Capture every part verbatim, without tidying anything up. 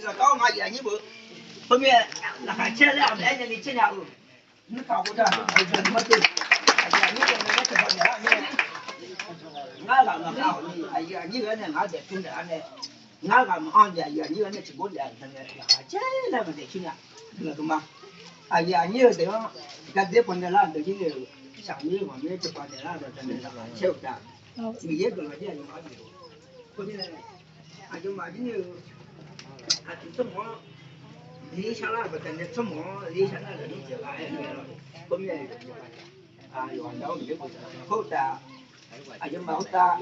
Aqkar-awr ngaq aqyuif aqnyir-eu, khoermir-aer laqkhaq caer laer-aq maeq-aer nae ni caer nya-eu. Nymrkaq khoertav, aqyuif aqnyir-eu, aqyuif aqnyir-eu nae nae tiqpav naeq-a nae, ngar ghaq maqkhav-awq ni aqyuif aqnyir-eu nae ngaq-anr daefcur naeq-a nae, ngar ghaq maqanr ni aqyuif aqnyir-eu nae tiqbov daef-a nae laqkhaq caer laer maq daefcur nya. Guiqlanq deuq ma. Aqyuif aqnyir-eu deuq-anr gardzer pawnaeq lar-euq deuq jir nae-euq, shaqmir maqmir tiqpav naeq lar-euq deuq nae laqkhaq caer-eu ta. Miqyaer guiqlanq jir aqyawfmaf-anr bif-eu. Khoermir nae aqyawfmaf jir nae-eu, aqdui tsawrmawf-anr ler shar lar-euq baqdanae tsawrmawf-anr ler shar lar-euq deuq nymr jeq ghaq-aer-eu lawr. Khoermir-aer yawqha-anr Miqyaer guiqlanq jir khoertav, aqyawfmaf khoertav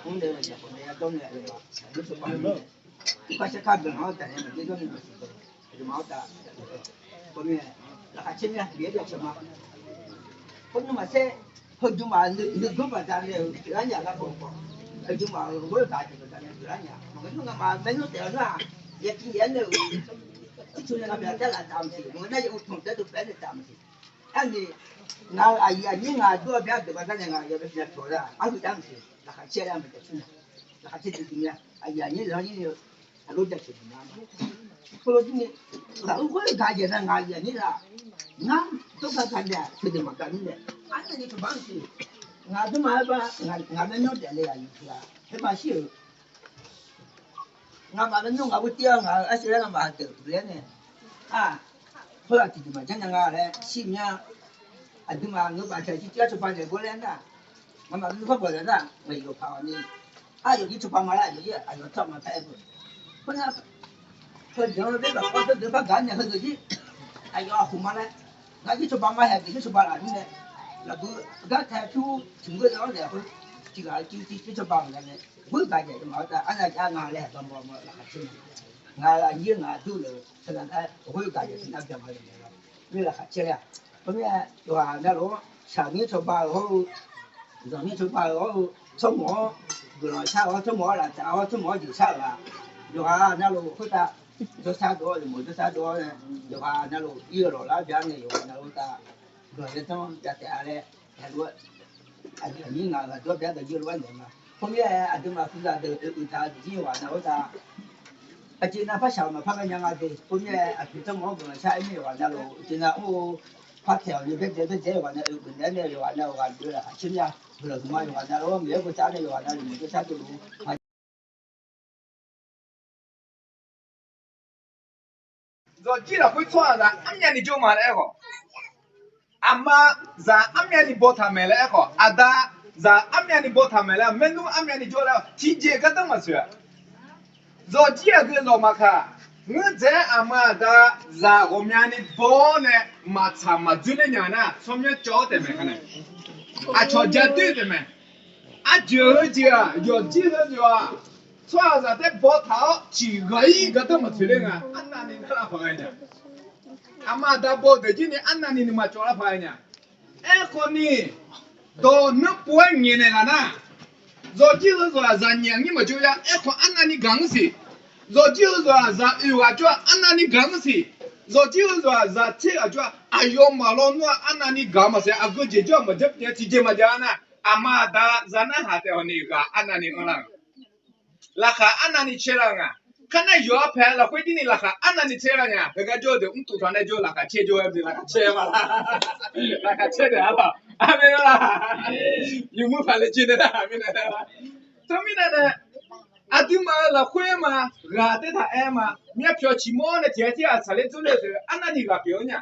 mr nae yaqkhawf nae yadawr nae aqyawfmaf aqdui tsawrmawf-anr ler shar kar guiqlanq-anr tafnaeq maqjir dawr nae maqsiq deuq aqyawfmaf khoertav, khoermir-aer laqkhaq caer mir-a. Miqyaer jaceuq ma. Khoermir maqsaer, heudui maf nuigeur baqdanae-euq pyeuflar nya lar khawf khawf, heudui maf-euq ghoer-eu gaq jeq baqdanae pyeuflar nya. Maqngeur nmr ngamaf maernmr taef-eu nar-aq, yaciv yaeq-aer nae-euq ircuf nae ngamaf taer laf taf maqsiq, maqngeur nar yaw uqtanq taer dov paef-aer nae taf maqsiq. Arni, ngaq-euq aqyuif aqnyir ngaq dur-a bya deuq baqdanae ngaq yawbae byacaw-eu lar arhuiq dar maqsiq. Laqkhaq caer lar maqjav cur nya. Laqkhaq caer duidui mir-a. Aqyuif aqnyir zanr nyir-eu aqlof jaceuq duq ma. Khoerlof jir ni, ghaq-eu ghoer-eu gaq jeq nar ngaq aqyuif aqnyir lar, ngar dawrgar gaq naeq-aq teudeuq maqgaq mirnae, arnavni taqbar maqsiq. Ngaq aqduimaf-aer bar, ngaq maernmr daefle aqyuif tiq ghaq aer maq shir-euq. Ngamaf maernmr ngaq bu tir-awr ngaq-euq arsiq laer ngamaf deuq deuq-aer nae, a, khoer-aq tiqjeq maqjanr nya nga laer shir mya. Aqduimaf ngeur baf taeq jir tir-awr cawba naeq gor laer nar, ngamaf nuikhanr bawq naeq nar ngaq yawqpaq-awq ni, aryawf jir cawba ma laer aqyawf jir aqyawf tawr ma taef-aer beu. Khoernar, heujeq-anr ler baf kawv deuq deuq par gaq nae heudeuq jir aqyawf-aq khof ma laer, ngar jir cawba ma haeq deuq jir cawba laf mirnae, lafbu gar tae pyur tiq mr geur-awr naeq khoer tiq ghaq jir jir cawba maqgaq nae, ghoer gaq jeq maqaer tav arnav jav nga laer haqdan baw ma laqkhaq caer ma. Ngaq aqnyir ngaq dur-euq teunav taef-aer ghoer gaq jeq teunav byan ma laer, mir laqkhaq caer ler-aq. Khoermir-aer yawqghaq navluf-anr shaqnyir cawba-eu hawr-eu, zanqnyir cawba-eu hawr-eu, tsawrmawf-anr guiqlanq shar-eu hawr, tsawrmawf-anr laftsaf hawr, tsawrmawf-anr jeq shar-euq ghaq, yawqghaq navluf khoertav jawrshar dov-awr, yawmawf jawrshar dov-awr nae, yawqghaq navluf ir-eu lawq lar bya nae yawqghaq navluf tav guiqlanq yatanr jav taef-a laer, aqyuif aqnyir ngaq ghaq dur-a bya dawq jir lof-aer naeq ma. Khoermir-aer aqduimaf puqzaq deuq oe uiq taq-eu jeq jir yawqghaq navluf tav aqjeq nav par shaq-euq maqpar ghae nya nga de. Khoermir-aer aqpoeq tsawrmawf-anr guiqlanq shar-aer mir yawqghaq navluf uqcif nav mr-eu par taeq-awq ni baerdae baerdae yawqghaq nav oe uiq naeq-aer nae yawqghaq nav-awq ghaq dui laqkhaq caer mir-a. Guiqlanq huiqma yawqghaq navluf-anr Miqyaer bosav nae yawqghaq nav yawmawf jawrshar dovluf-eu ma. Zawqjir lafkhoer tsawrhaqzaq armyavni jawr ma laer aerkhawf, aqma zaq armyavni baw taq maeq laer aerkhawf, aqda zaq armyavni baw taq maeq laer, maernmr armyavni jawr laer tiqjeq gardanr maqtsoeq-a. Zawqjir aqgeu zawq maqkaq, ngeur dzaeq-aer aqma aqda zaq ghawqmyani baw-awr nae maqtsaq maqdzoer ler nya nar, tsawrmyanr cawv-awr taef maeq kanae, aqcawq ja doer taef maeq. Arjeuq heujeuq-aq, yawqjir heujeuq-aq, tsawrhaqzaq taer baw taq-awr ciqghaq-ir gardanr maqtsoeq ler nga. Arnavni nar lar paq ghae nya. Aqma aqda baw deuq jir ni arnavni nuima cawv lar paq ghae nya. Aerkhawf ni, dawq nuirpov-aer ngaeqnaeq ghaq nar, zawqjir heuzawq-aq zaqnyiq aqnyir maqjawr ya. Aerkhawf arnavni gaq-anr siq. Zawqjir heuzawq-aq zaq oeq ghaq jawr-aq arnavni gaq-anr siq. Zawqjir heuzawq-aq zaq tser ghaq jawr-aq, aqyawfmaf lawnmr-aq arnavni gaq maqsiq. Aqgeu jeq jawr-aq maqjav pyaeq tiqjeq maqjav nar, aqma aqda zaq narhaq taef-awq ni ghaq arnavni anr lar-euq. Laqkhaq arnavni caer lar-eu nga. Kar nar yawqha paeq lafkhoer jir ni laqkhaq arnavni caer lar nya. Heugar jawr-eu deuq mrtuf taq nae jawr-eu laqkhaq caer jawr-eu deuq laqkhaq caer ma la. Laqkhaq caer deuq arlawq armyanr la. Yawmuiq paq le jir nae nar mirnae nar, teumirnae nae aqduimaf-euq lafkhoer ma, ghaq taertaq aer ma, myavpyawq ciqmawr nae tiq ghaq tir ghaq tsaqler dzeur le-eu deuq arnavni ghaq pyeuf-eu nya.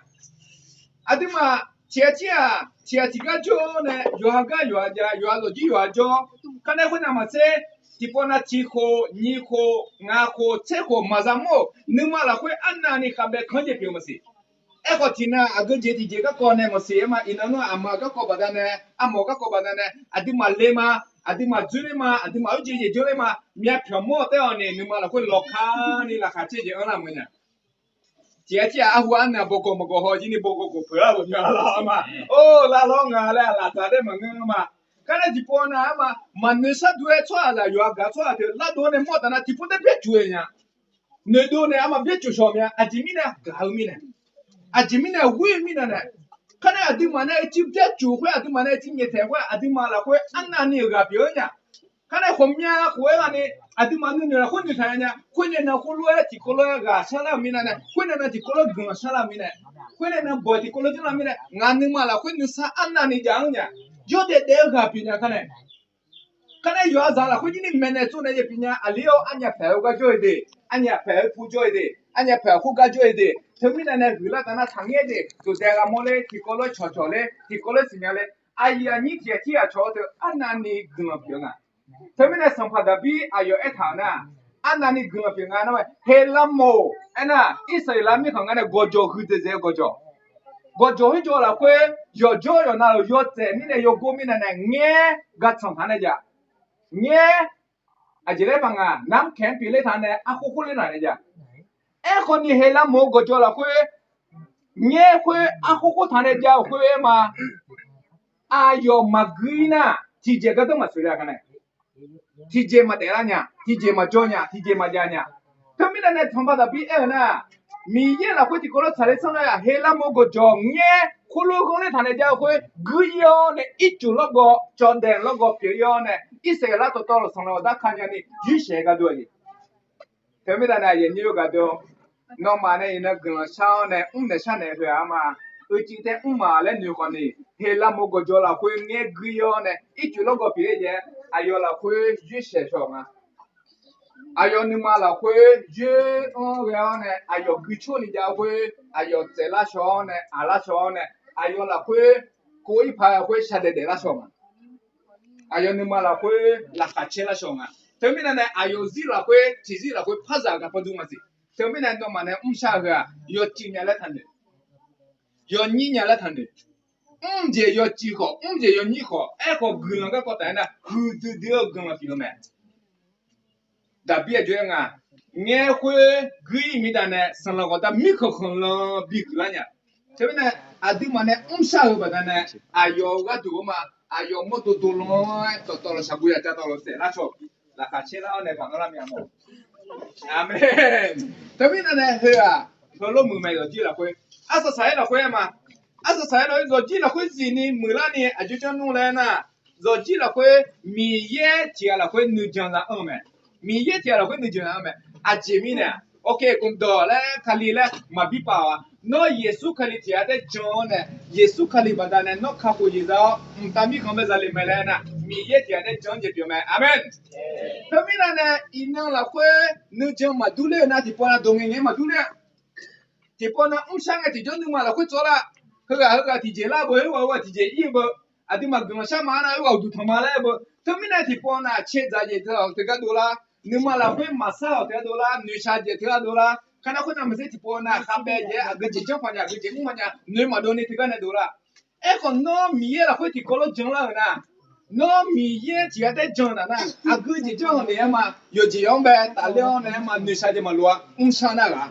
Aqduimaf tiq ghaq tir ghaq, tiq ghaq tiq gar jawr nae yawqha gar yawqha jav, yawqha zawqjir yawqha jawr. Kar nae khoernav maqtser, tiqpov nav tiq khof, nyiq khof, ngaq khof, tser khof maqza mawr-euq nuima lafkhoer arnavni khavbae kanr jeq pyeuf maqsiq. Aerkhawf tiqnan aqgeu jeq tiqjeq garkawv nae maqsiq-aer ma. Iqnan nar aqma garkawv baqdanae, armawf garkawv baqdanae, aqduimaf le ma, aqduimaf dzoerler ma, aqduimaf urjeq jeq jawrler ma, myavpyawq mawr-eu taer-awq ni nuima lafkhoer lawqkani laqkhaq caer jeq anr lar meuq nya. Tiq ghaq tir ghaq arhu arnaeq bawqgawq maqgawq haw jir ni bawqgawq gawq peuq-ar ghawqmya lar-eu ma. Or, lavlawr nga laer aqlaf dzaq daer maqngeur ma. Kar nar tiqpov nav-aer ma, maqnoeq shar dov-aer tsawrhaqzaq yawqha gaq tsawrhaq teu lar dov-awr nae mawr taf nar tiqpov taer byaercuf-eu nya. Noeqdov nae arma byaercuf shawq mya. Aqjeq mirnae gaq-eu mirnae, aqjeq mirnae ghoer-eu mirnae nae, kar nar aqduimaf nae-eu jir byaercuf khoer, aqduimaf nae-eu jir nyaeftaeq khoer, aqduimaf lafkhoer arnavni-euq ghaq pyeuf-eu nya. Kar nae ghawqmya khof-aer ghaq ni, aqduimaf nuinoeq lafkhoer noeqtaq nya nya. Khoer nae nan khoerlof-aer tiqkawv lof-aer ghaq sharlar-euq mirnae nae, khoer nae nan tiqkawv lof-aer guiqlanq sharlar-euq mirnae, khoer nae nan bawq tiqkawv lof janrlar-eu mirnae, ngaq nuima lafkhoer nuisar arnavni jav-anr nya. Yawdaef daef-eu ghaq pyeuf nya kar nae. Kar nae yawqha zaq lafkhoer jir ni maeqnaeq tsovnaeq jeq pyeuf nya. Aqli-awr, arnyaf paeq-eu gar jawr-eu de, arnyaf paeq-eu pu jawr-eu de, arnyaf paeq khoergar jawr-eu de. Teumirnae nae huiqlar taf nar taqngaer de, tsofdaef ghaq mawr ler, tiqkawv lof-aer cawqcawq ler, tiqkawv lof-aer siqnya ler, aqyuif aqnyir tiq ghaq tir ghaq cawq-eu teu arnavni guiqlanq pyeuf-eu nga. Teumirnae sanqpaq Daqbir aqyawf aertaq-euq nar, arnavni guiqlanq pyeuf nga nar-ae, Heqlavmoq aernar, Irsaqleqlav mirkhanq nga nae gawqjawq huiqdzaeq dzaeq-eu gawqjawq, gawqjawq khoerjawr lafkhoer yawqjawr yawqnav-euq yawtsaef mirnae yawgor mirnae nae ngaer gar tsanq taq nae jav. Ngaer, aqjeq laer paq nga, namr kaeq-anr pyeufler taq nae arkhoer khoer ler taq nae jav. Aerkhawf ni Heqlavmoq-eu gawqjawq lafkhoer ngaer khoer arkhoer khoer taq nae jav-euq khoer-aer ma. Aqyawf maqgui nar, tiqjeq gardanr maqtsoeq ler-a kar nae. Tiqjeq maqdaef lar nya, tiqjeq maqjawr nya, tiqjeq maqjav nya. Teumirnae nae sanqpaq Daqbir aer-eu nar, Miqyaer lafkhoer tiqkawv lof tsaqler sanr nar-aq, Heqlavmoq-eu gawqjawq ngaer khoerlof ghanrler taq nae jav-eu khoer guir-ir-awr nae, ircuf lawrgawv, cawqdaef lawrgawv pyeuf-ir-awr nae, Irsaqleqlav dawqtawvluf sanqlanq dawq darka nyani, Yorsaeq gharduq-a jeq. Teumirnae nae aqyuif aqnyir-eu gharduq, nawmaf nae iqnan guiqlanq shar-awr nae mrnaeq sharnaeq heu-aq ma. Uicuiv tae mr ma laer noeq khawf ni, Heqlavmoq gawqjawq lafkhoer ngaer guir-ir-awr nae ircuf lawrgawv pyeuf-ir jaeq-aer, aqyawf lafkhoer Yorsaeq shaw nga. Aqyawf nuima lafkhoer yoer-anr ghae-awr nae aqyawf guicawr ni jav-eu khoer, aqyawf tsaevlar shaw-awr nae aqlar shaw-awr nae, aqyawf lafkhoer kov-ir paq-aer khoer shaqdaef daeflar shaw nga. Aqyawf nuima lafkhoer laqkhaq caer lar shaw nga. Teumirnae nae aqyawf zir lafkhoer tiqzir lafkhoer par zaq gaq pandur maqsiq. Teumirnae nawmaf nae mrshar-eu heu-aq, yawcuiv nya laer taqnoeq, yawnyir nya laer taqnoeq. Mrjeq yawcuiv khawf, mrjeq yawnyir khawf, aerkhawf guiqlanq garkawv taf-aer nar, huiqdui dui-eu guiqlanq pyeuf-eu mae. Daqbir aqjox-aer nga, ngaer khoer guir-ir mirda nae sanqlanq ghawqdar mirkhanq khanqlan bihuiq lar nya. Teumirnae aqduimaf nae mrshar-eu baqdanae, aqyawf-eu gharduq-eu ma, aqyawf mawrdo dovlanr-aer dawqtawvluf shaqguv yaqcav tawvluf saef lar shaw, laqkhaq caer lar-awr nae gaq-anr lar mya mawf. Aqmeq. Teumirnae nae heu-aq, heulof muiq mae zawqjir lafkhoer. Arsaq saq-aer lafkhoer-aer ma. Arsaq saq-aer lafkhoer zawqjir lafkhoer zifni muiqlar ni aqjox janr nmr laer nar, zawqjir lafkhoer Miqyaer tiq ghaq lafkhoer nuijan za anr-eu mae. Miqyaer tiq ghaq lafkhoer nuijan za anr-eu mae. Aqjeq mirnae-aq, ok, gmqdawq laer Kali laer maqbir pav-awq-a. Nawr Yeqsur Kali tiq ghaq taef jan-awr nae, Yeqsur Kali baqdanae nawr kakhof jeq za-awr mqtav mirkhanq bae za le mae laer nar, Miqyaer tiq ghaq taef jan-anr jeq pyeuf mae. Aqmeq. Teumirnae nae iqnan lafkhoer nuijan maqdur ler-eu nar, tiqpawf nav dawq ngaeq ngaeq maqdur ler-a. Tiqpawf nav mrshar ngae tiqjawr nuima lafkhoer tsawrlar. Heughaq heughaq tiqjeq lar beu, heughaq heughaq tiqjeq ir-eu beu. Aqduimaf guiqlanq shar ma nar, heughaq uqduq tanq ma laer beu. Teumirnae tiqpawf nav cae dzaq jeq teu-aq teugar dovlar. Nuima lafkhoer maqsar-awq teugar dovlar. Noeqshaq jeq teugar dovlar. Kar nar khoernav maqtser tiqpawf nav khavbae jeq-aer aqgeu jeq janr paq nya, aqgeu jeq mr ma nya, noeq maqdov ni teugar nae dovlar. Aerkhawf nawr Miqyaer lafkhoer tiqkawv lof jan lar-euq nar, nawr Miqyaer tiq ghaq taef jan-eu taf nar, aqgeu jeq janr-eu naeq-aer ma, yawqjeq yawq-anr bae tafler-awr nae-aer ma, noeqshaq jeq maqlof-a. Mrshar nar ghaq,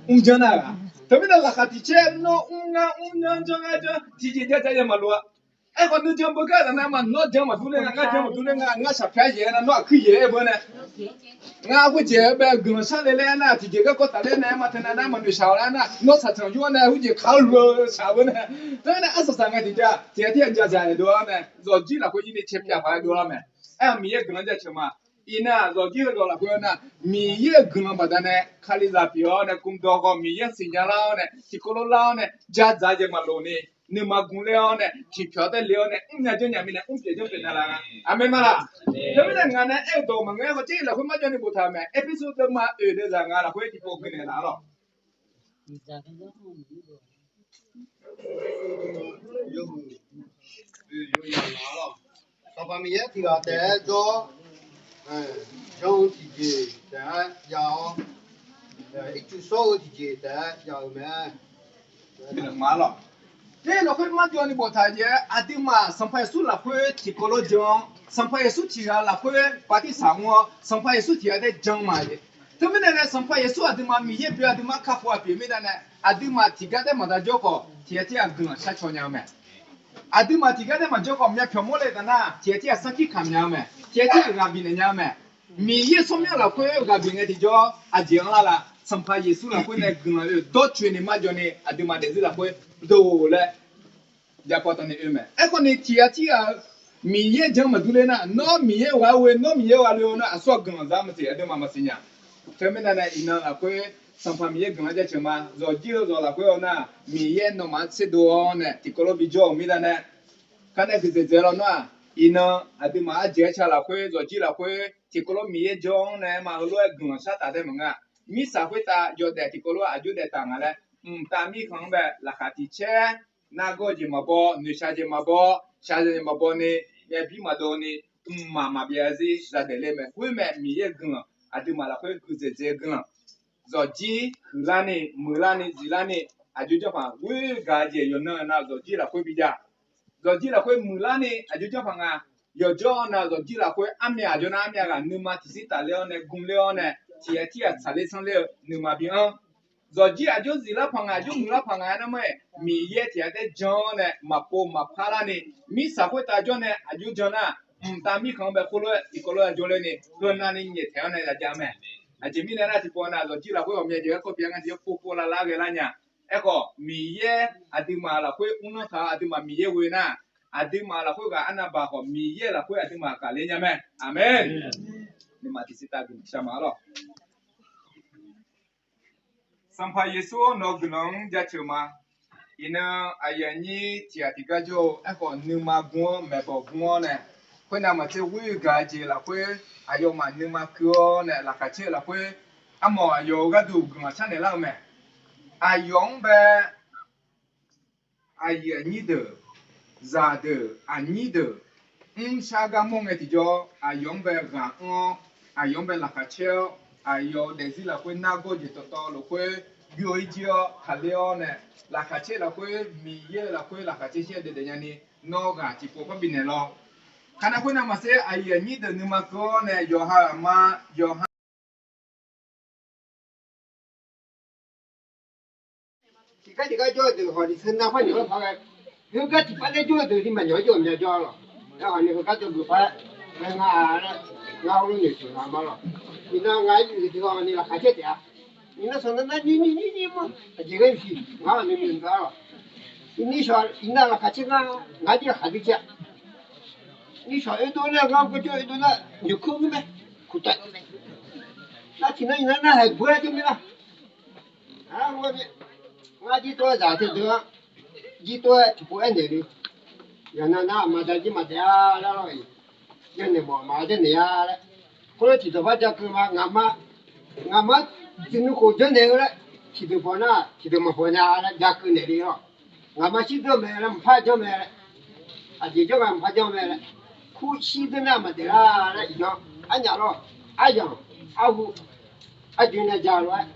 mrjan nar ghaq. Teumirnae laqkhaq tiq caer nawr mr ngar mr nyanr janr ngar janr tiqjeq jav jav jeq maqlof-a. Aerkhawf nuijan beugar taf nar ma, nawr jan maqdur ler nga, ngar jan maqdur ler nga, ngar shaq pyar jeq-aer nar, nawr aqkuir jeq-aer beu nae. Ngar khoerjeq-aer bae guiqlanq shar le laer nar, tiqjeq garkawv tafler nae-aer ma, teunav nar maqnoeq shaq-awq laer nar, nawr shaqtsanq yur-awr nae khoerjeq kar-eu shaq beu nae. Teumirnae arsaq saq ngae tiqjav tiq ghaq tir ghaq ja dzaq-aer dovlar nae, zawqjir lafkhoer jir ni cae pyaq paq-aer dovlar mae. Aer-aq Miqyaer-euq guiqlanq jaceuq ma. Iqnan zawqjir heudawq lafkhoer nar, Miqyaer-euq guiqlanq baqdanae Kalizaq pyeuf-awr nae, gmdawq khawf Miqyaer siqnya lar-awr nae, tiqkawv lof lar-awr nae, ja dzaq jeq maqlof ni, nuima gu ler-awr nae, tiqpyawq taef le-awr nae, mrnya janrnya mirnae mrpyeuf janrpyeuf na la nga. Aqmeq ma laq? Teumirnae ngaq nae aer-eu dawq maqngeur-aer khawf, Jarlif lafkhoer marjawv ni boftaq-euq mae. Erpersu deuvma oeq deuvzaq nga lafkhoer tiqpov guiqnaeq laf-awr lawq. Sanqpaq Miqyaer tiq ghaq taef-aer jawr-awr, jan-eu tiqjeq taef-aer jav-awr, ircuf shawr-eu tiqjeq taef-aer jav-eu mae. Ler lafkhoer marjawv ni boftaq-euq jeq-aer, aqduimaf Sanqpaq Yeqsur lafkhoer tiqkawv lof jan-awr, Sanqpaq Yeqsur tiq ghaq lafkhoer bartirsaq mr-awr, Sanqpaq Yeqsur tiq ghaq taef-aer jan ma jeq. Teumirnae nae Sanqpaq Yeqsur aqduimaf Miqyaer pyeuf, aqduimaf kakhof-a pyeuf mirnae nae, aqduimaf tiqgar taef maqda jawr khawf, tiq ghaq tir ghaq guiqlanq shar caw nya-eu mae. Aqduimaf tiqgar taef maqjawr khawf, myavpyawq mawrle taf nar, tiq ghaq tir ghaq sarkir kamq nya-eu mae. Tiq ghaq tir ghaq ghaq bifnaeq nya-eu mae. Miqyaer tsawrmyanr lafkhoer ghaq bif ngae tiqjawr, aqjeq-anr lar la. Sanqpaq Yeqsur lafkhoer nae guiqlanq oe dawrcoeni marjawv ni aqduimaf daefzir lafkhoer dov laer jav paw tawv ni oe mae. Aerkhawf ni tiq ghaq tir ghaq-eu Miqyaer jan maqdur ler nar, nawr Miqyaer ghaq-aer ghoe, nawr Miqyaer ghaq loe-awr nar, aqsur-aq guiqlanq za maqsiq, aqduimaf maqsiq nya. Teumirnae nae iqnan lafkhoer Sanqpaq Miqyaer guiqlanq-anr jaceuq ma. Zawqjir-eu zawq lafkhoer-awr nar, Miqyaer nawmaf-anr tserdov-awr nae tiqkawv lof bijawr-euq mirnae nae, kar nae guiqdzaeq dzaeq lawnmr-aq, iqnan aqduimaf arjeq arca lafkhoer, zawqjir lafkhoer tiqkawv lof Miqyaer jawr-anr nae ma heulof-aer guiqlanq shar taf dae maqngeur-a. Mirtsaq khoertav yawdaef tiqkawv lof-aer aqjox daef taf nga laer, mqtav mirkhanq-anr bae laqkhaq tiq caer, nargawr jeq maqbaw, noeqshaq jeq maqbaw, shaqzanq jeq maqbaw ni, myavbir maqdov ni, mqmaq maqbyav zir zadaef ler mae. Khoermae Miqyaer-eu guiqlanq, aqduimaf lafkhoer guiqdzaeq dzaeq-eu guiqlanq. Zawqjir huiqlar ni, muiqlar ni, ziflar ni, aqjox janrpaq ghoer gaq-eu jeq yawqnan-eu nar zawqjir lafkhoer bijav. Zawqjir lafkhoer muiqlar ni aqjox janrpaq nga. Yawqjawr-eu nar zawqjir lafkhoer armyav aqjox nar armyav ghaq nuima tiqsir tafler-awr nae gmler-awr nae tiq ghaq tir ghaq tsaqler sanrler-eu nuima bi-anr. Zawqjir aqjox ziflar paq nga, aqjox muiqlar paq nga-aer nar mar-aer, Miqyaer tiq ghaq taer jan-awr nae maqpov maqpar larni, mirtsaq khoertav jawr nae aqjox jan nar, mqtav mirkhanq-anr bae khoerlof-aer tiqkawv lof-aer jawrler ni, heunav ni nyaeftaeq-awr nae yajaf mae. Aqjeq mirnae nar tiqpov nar zawqjir lafkhoer ghawqmya jeq-aer kawr bi-aer ngar tiqjawr povpov lar lar ghae lar nya. Aerkhawf Miqyaer aqduimaf lafkhoer mrlanr taq-eu aqduimaf Miqyaer ghoe nar, aqduimaf lafkhoer ghaq arnav baq khawf Miqyaer lafkhoer aqduimaf kaqler nya mae. Aqmeq. Nuima tiqsir tav guiq shar ma-ar lawq. Sanqpaq Yeqsur-or, nawq-eu guiqlanq-anr jaceuq ma. Iqnan aqyuif aqnyir tiq ghaq tiq gar jawr-eu aerkhawf nuima gmr-anr maeqbawq gmr-awr nae, khoernav maqtser ghoer gaq-eu jeq lafkhoer aqyawfmaf nuima keuv-awr nae laqkhaq caer-eu lafkhoer, armawf aqyawf-euq gharduq guiqlanq sharnaeq lar-eu mae. Aqyawf-anr bae aqyuif aqnyir deuq, zaqdeuq aqnyir deuq, mrshar gar mawr ngae tiqjawr aqyawf-anr bae ghaq anr-awr, aqyawf-anr bae laqkhaq caer-awr, aqyawf-euq daefzir lafkhoer nargawr jeq dawqtawv lafkhoer byov-ir jir-awr taqler-awr nae, laqkhaq caer lafkhoer Miqyaer-eu lafkhoer laqkhaq caer shir-aer daef daef nyani, nawr ghaq tiqpov par bifnaeq lawr. Kanav khoernav maqtser aqyuif aqnyir deuq nuima keuv-awr nae yawqha aqma, yawqha tiqgar tiqgar jawr-eu deuq hawq ni teunav par nymq-anr par ghae, heugar tiqpar laer jawr-eu deuq ni maqnymq-anr jawr-eu mya jawr-a lawq. Aerkhawf ni heugar dawqgeuf par ghae nga laer, ngar heulof noeqtmq nga ma lawq. Iqnan ngaq-aer nyiq deuq-awq ni laqkhaq caer taef-a. Iqnan sanqnan nar nyir nyir nyir nyir mawr aqjeq ghae-eu siq ngar-aq noeqtmq nga lawq. Iqnan shawq iqnan laqkhaq caer ngar, ngaq-aer jir laqkhaq dui caer-a. Nishawq oedov nar ngar gawrjawr oedov nar noeqkur ghoer mae. Kuqtav nar tiqnan iqnan nar haeq beu-aer jawr mir nar. Ngar jir tov-aer zaq teu deuq-anr jir tov-aer tiqpov aernaeq le. Yawqnan nar aqma da jir maqdaef-a lar lawr-iq. Janrnaeq mawf maq-a janrnaeq-a laer. Khoerlof tiqdawq bar ja keuv ma ngaqma, ngaqma tiqnuv khof janrnaeq-eu laer tiqdeuq bawq nar tiqdeuq maqbawq nya laer ja keuv naeq le lawr. Ngaqma shir deur mae laer mqpar janr mae laer. Aqjeq jawr nga mqpar janr mae laer. Kur shir deur nar maqdaef lar laer iqnan arnyaf lawr. Aryamq, arhu, arjoe nae ja lof-aer,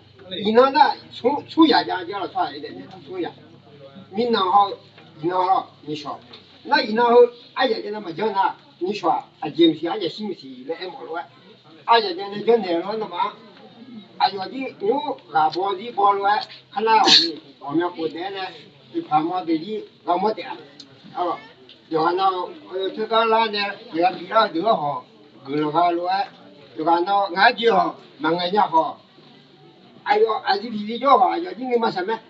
iqnan nar smr yaq ja ja lawq tsawrhaq-a smr yaq. Mirnan haw-eu iqnan lawr nishawq. Nar iqnan heu aryaq ja nae maqjanr nar nishawq-aq aqjeq maqsiq aryaq shir maqsiq laer aermawf lof-aer, aryaq ja nae janrnaeq lof-aer nawmaf-anr aqyawf jir nymr ghaq baw jir baw lof-aer kar nar-awq ni ghawqmya khof taef-aer nae tiqpaq ma deuq jir ghawrmawr taef-a. Yawqghaq na teugar lar nae yawqha biflar-eu deuq-anr hawq guiqlanq gha lof-aer, yawqghaq na ngaq-aer jir hawq maqngaeq nya khawf, aqyawf aqyuif bif jir jawr hawq aqyawf jir nuima shaq mae.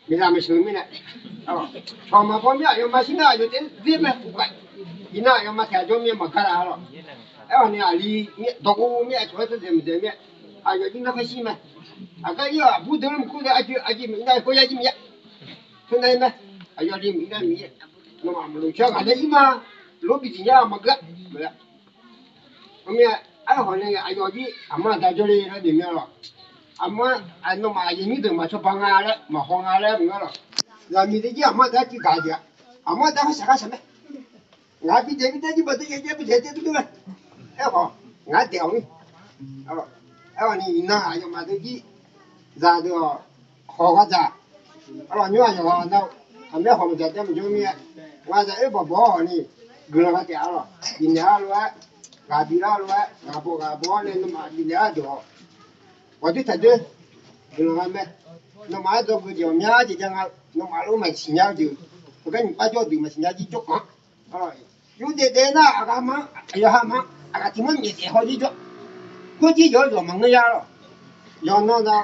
Miqzaq maqsheuq mirnae, cawq maqbaw mir aqyawfmaf shir nar aqyawf taef-aer dzer mae uqghae. Iqnan aqyawfmaf taef-a jawr mir-aer maqgar laf-a lawq. Aerkhawf ni aqli mir dawqgov mir-aer cawq-aer tawrdzaeq maqdzaeq mir-aer, aqyawf jir nar khaer shir mae. Aqgar ir-awq aqbur deuq-anr maqkur deuq arjir arjir maqir nar khoer yar jir maqya. Teunav-ir mae. Aqyawf li maqir nar maqir. Nawmaf maqloq shar ghaq nae ir ma. Lof bi tiq nya maqgeur. Maqya. Khoermir-aer, aerkhawf nae aqyawf jir aqma aqda jawrle laer noeq mir-a lawq. Aqma, nawmaf aqyuif nyir deuq maqcawba nga laer maqhaw nga laer maqngeur lawq. Zaqmiq dae jir aqma aqda-anr civ gaq jeq-a. Aqma aqda kharshaq kharshaq mae. Ngaq-aer bi daeq bi dae jir baqda yaejae bi daeq dae bi deu mae. Aerkhawf, ngaq-aer daeq-awq ni. Aerkhawf ni iqnan aqyawfmaf deuq jir zaqdeuq-awq, hawq ghaq dzaq. Arlawq nymr aqyawf ghaq nar, aqmaer hawq maqdzaq jav maqjawr mir-aer, ghaq dzaq oer bawq bawq-awr hawq ni, guiqlanq gha taef-a lawq. Bifnaeq-a lof-aer, ghaq biflar lof-aer, ghaq bawq ghaq bawq-awr nae nawmaf bifnaeq-a deuq-awq. Ghawqdoer taqdoer, guiqlanq gha mae. Nawmaf-anr dzawgeuf jeq ghawqmya jeq ja nga, nawmaf lof maqsiq nya-eu deuq, heugar nyiq par jawr deuq maqsiq nya jir jawr kaq-anr. Yur daef daef nar aqgaf ma, aqyawf ha ma, aqgaf tiq mar nyaef taef haw jir jawr. Khoer jir yawq-aer zawq maqngeur ya lawq. Yawqnan na,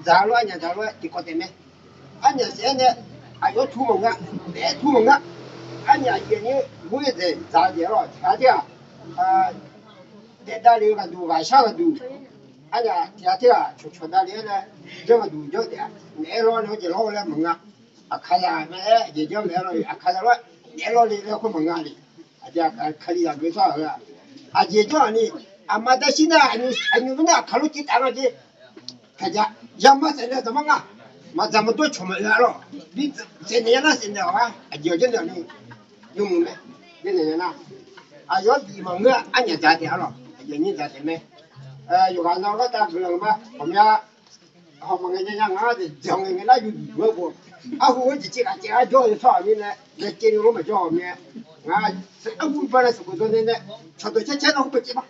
dzaq lof-aer nyaf dzaq lof-aer tiqkawv taef mae. Arnyaf saef-aer nae, aqyawf-anr tur maqngeur, daef-aer tur maqngeur. Arnyaf aqyuif aqnyir gurdaef dzaq-eu jeq-anr lawq, tiqghaq tir-aq, daef davlef-eu ghaqduq, ghaqshar ghaqduq, arnyaf tiqghaq tir-aq, cawqcawq davlef-aer nae janr ghaqduq janr taef-a. Naeq-aer lawr nae-anr jeq lawr-eu laer maqnga. Aqkaqzaq nae-aer aqjeq janr maeq-aer lawr-iq, aqkaqzaq lawr naeq-aer lawr le laer khoer maqnga le. Aqjeq Kalizaq geuf tsawrhaq-eu-aq, aqjeq janr-aq ni, aqma dav shir nar, aqnymr nar aqkaq lof civ taf nga jeq. Kaqja, yama saef nae daqmar nga. Maqdzaq maqdawr cawq maqoe-a lawq. Bi saef naeq ya nar saef naeq-awq-a. Aqjeq-awq janr naeq-awq ni, yawmuiq mae. Janr naeq ya nar, aqyawf-anr bif maqngeur-a. Arnyaf dzaq taef-a lawq. Aqyawf nyir dzaq taef mae. Yawqghaq nan gartav guiqlanq ma. Ghawqmya hawq maqngae nya nya ngar-a de, dzanq ngae ngae nar yawduq duq-aer bof. Arhu-aer jeqciv ghaq caev-aer jawr-eu tsawrhaq mirnae, ngaeqcaev ni lor maqjawr-awq mirnae, ngar arhu bar nae sanqbof dawr nae nae, cawqdawq caer caer nar khoer bae caev ma.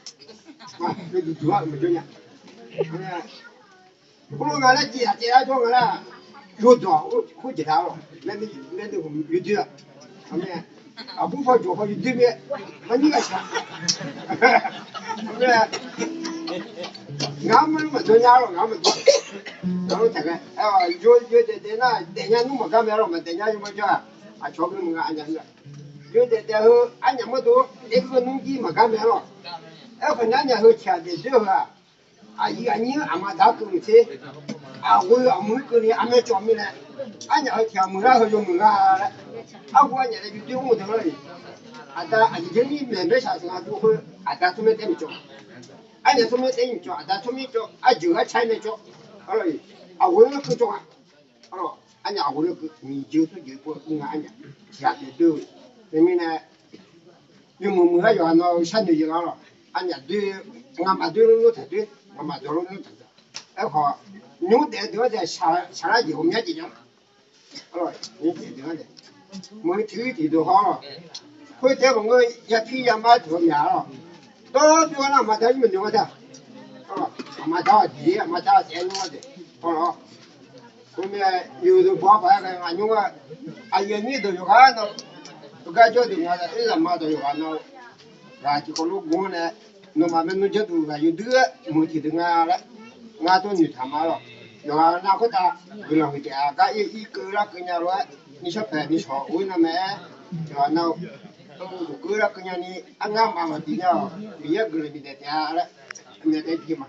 Yawduq duq-aer maqjawr nya. Khoerlof nga laer jeq ghaq caev-aer jawr nga nar, yawdawq khoer jeq taq-awq. Maernmr yawdoer-aq, aqbur paw jawq paw yawdoer mae, maqnyir ghaq shaq. Ngar maqdawr nya lawq, ngar maqdawr. Ngar lof taq ghae, yawdaef daef nar daefnya nmr maqgar mae lawq, maqdaef nya yawmawr jawr-aq. Aqcawq-anr gui maqnga aqnyaf-eu-aq, yawdaef daef heu arnyaf mawrdov-anr daef-eu nmr jir maqgar mae lawq. Aerkhawf nar arnyaf heu tiq ghaq daefdoer heu-aq, aqyuif aqnyir aqma dzaq-anr keuvni tser, aqghoe aqmuiq-anr keuvni armyav cawv mirnae, arnyaf heu tiq ghaq muiqlar heu yawmuiq lar laer, arhu arnyaf nae yawdoer mr-eu deuq lawr-iq, aqda aqjeq jawr mir maeq maershaq sanqnaq dov khoer aqda tsawrmyanr taef maqcawv, arnyaf tsawrmyanr taef maqcawv, aqda tsawrmyanr cawv, arjeuq gar car-aer nae cawv, aqghoe-anr keuv cawv nga. Arnyaf aqghoe-anr keuv, miqjeuq tsawrjeuq pov-eu nga arnyaf tiq ghaq daefdoer-eu. Teumirnae, yawmuiq muiqlar yawqghaq nan-eu sharnoeq jeq nga lawq. Arnyaf doer, ngamaf doer lor nmr taq doer, ngamaf dawq lor nmr taq dawq. Aerkhawf, nymr daef deuq-anr dae shaqlar jeq ghawqmya jeq nya. Nymr daef deuq-anr dae, muiq tiq tiq deuq haw lawq. Khoertaef maqngeur, yapir yamar tiq ghawqmya lawq. Dawr dawr nar aqma dar-ir maqnoeq-a tae. Aqma dar-aq diq-ir, aqma dar-aq taef-aer nmr-a tae. Haw lawq. Khoermirnae, yawdeuq bawr-anr paq-aer ghae nga nymr-a. Aqyuif aqnyir deuq yawqghaq nan, heugar jawr deuq nga, oer zaqma dawq yawqghaq nan, ghaq tiqkawv lof gu-anr nae, nawmaf maernmr janrduq ghaq yawdui-aer muiq tiqdeuq nga laer, ngar tawr noeqtaq ma lawq. Yawqghaq nav khoertav guiqlanq huiq taef-a. Gar ir ir keuv lar keuv nya lof-aer, nishawr paeq nishawq or-ir nar mae-aer, yawqghaq nav-eu, uqkeuv lar keuv nyani, arngar maqmaq diq nya-awq. Miqyaer guiqlanq bifnaeq taef-a laer, aqmyan taef-aer bi ma.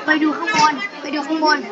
Phải được không Bôn? Phải được không Bôn?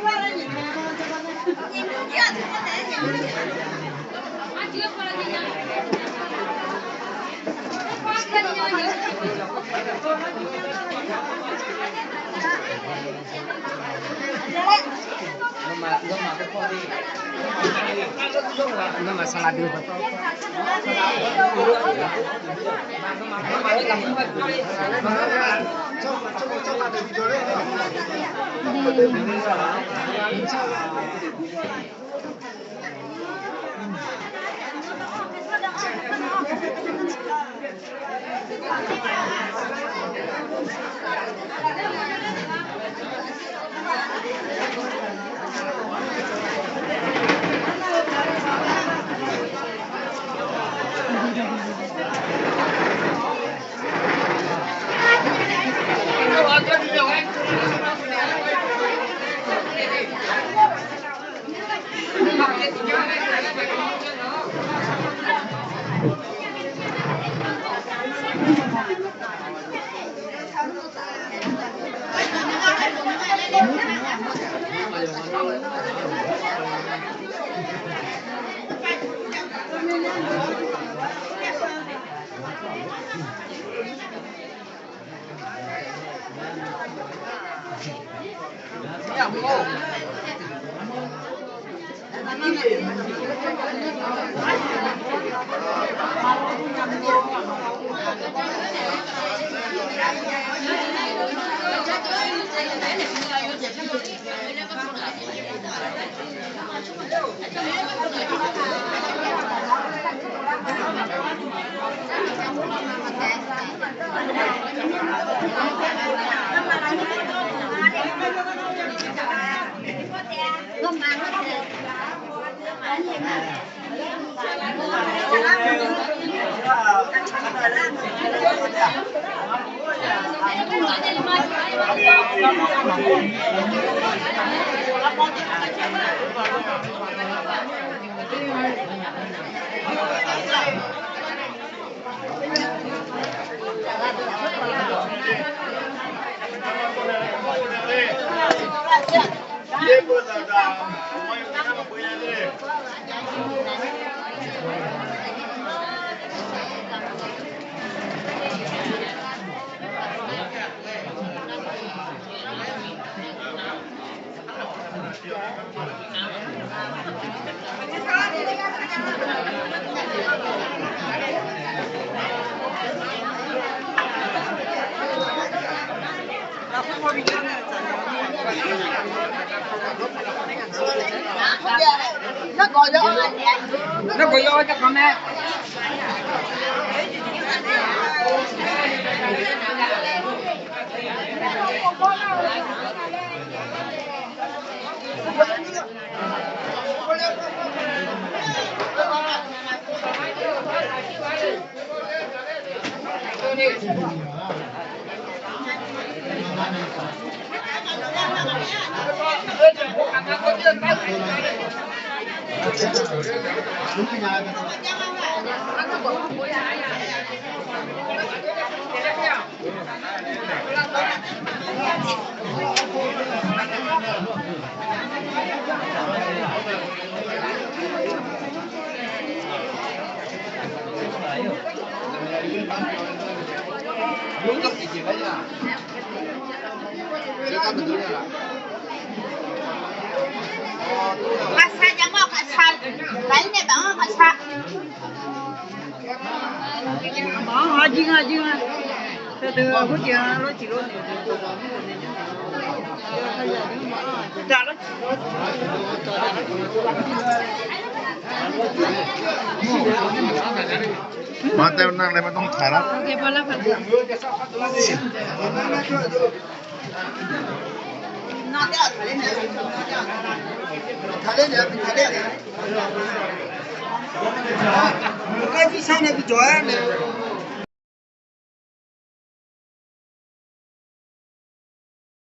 Khavsar nya ma, khavsar. Lafir nae baf-anr khavsar. Maqanr-a jir nga jir nga. Teu teu khoerjeq-a lawr tiq lawr nae. Maqtaev nar laer ไม่ต้องถ่ายแล้ว Kar jir sar nae bi jawq-aer nae.